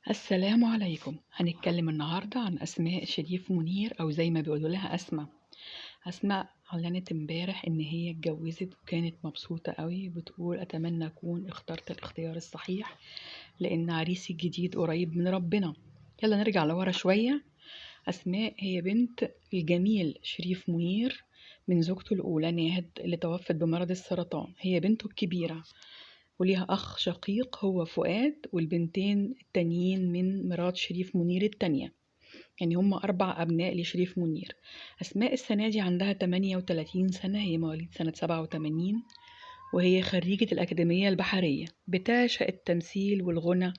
السلام عليكم. هنتكلم النهاردة عن أسماء شريف منير، أو زي ما بيقولوا لها أسماء. أسماء أعلنت امبارح إن هي اتجوزت وكانت مبسوطة قوي، بتقول أتمنى أكون اخترت الاختيار الصحيح لأن عريسي الجديد قريب من ربنا. يلا نرجع لورا شوية. أسماء هي بنت الجميل شريف منير من زوجته الأولى ناهد اللي توفت بمرض السرطان، هي بنته الكبيرة، وليها أخ شقيق هو فؤاد، والبنتين التانيين من مرات شريف منير التانية، يعني هم 4 أبناء لشريف منير. أسماء السنة دي عندها 38 سنة، هي مواليد سنة 87، وهي خريجة الأكاديمية البحرية، بتعشق التمثيل والغنى.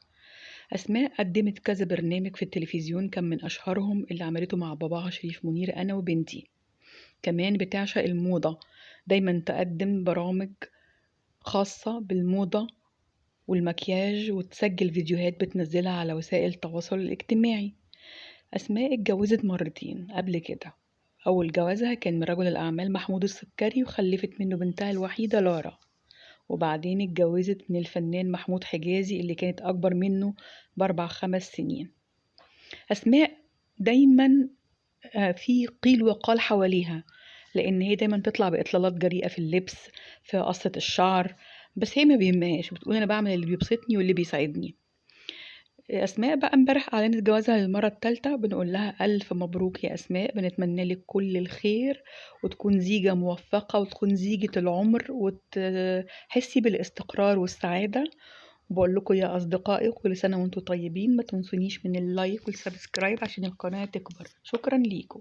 أسماء قدمت كذا برنامج في التلفزيون، كان من أشهرهم اللي عملته مع باباها شريف منير أنا وبنتي. كمان بتعشق الموضة، دايما تقدم برامج خاصة بالموضة والمكياج، وتسجل فيديوهات بتنزلها على وسائل التواصل الاجتماعي. أسماء اتجوزت مرتين قبل كده. أول جوازها كان من رجل الأعمال محمود السكري، وخلفت منه بنتها الوحيدة لارا، وبعدين اتجوزت من الفنان محمود حجازي اللي كانت أكبر منه ب4-5 سنين. أسماء دايما في قيل وقال حواليها، لأن هي دايما تطلع بإطلالات جريئة في اللبس، في قصة الشعر، بس هي ما بيهمهاش، بتقول أنا بعمل اللي بيبسطني واللي بيسعدني. أسماء بقى امبارح أعلنت جوازها للمرة الثالثة، بنقول لها ألف مبروك يا أسماء، بنتمنى لك كل الخير، وتكون زيجة موفقة، وتكون زيجة العمر، وتحسي بالاستقرار والسعادة. وبقول لكم يا أصدقائي كل سنة وانتم طيبين، ما تنسونيش من ال like وال subscribe عشان القناة تكبر. شكرا ليكم.